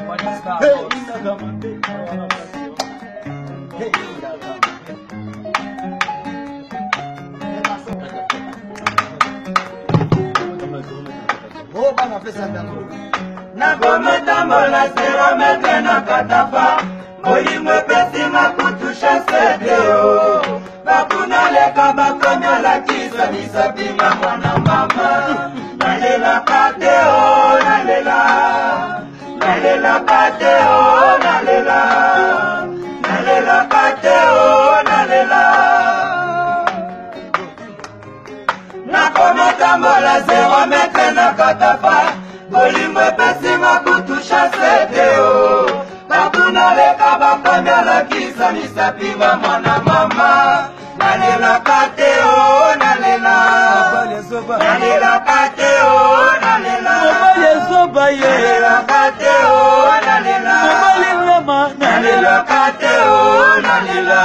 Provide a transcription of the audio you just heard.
Hey, indaka mabe. Hey, indaka mabe. Oh, bana pesa ndango. Nakomotambola zero metre na katafa, bolingo epesinga kutu chance te o. Bakuna leka bakomi olakisa misapinga mwana mama. Nalelaka te o, nalela. Nalelaka te o, nalela. Nalelaka te o, nalela. Nakomotambola zero metre na katafa, bolingo epesinga kutu chance te o. Bakuna leka bakomi alakisa misapinga mwana mama. Nalelaka te o, nalela. Mobali ezoba. Nalelaka te o, nalela. Mobali ezoba ye. Nalelaka te o, nalela. Mobali ngama. Nalelaka te o, nalela.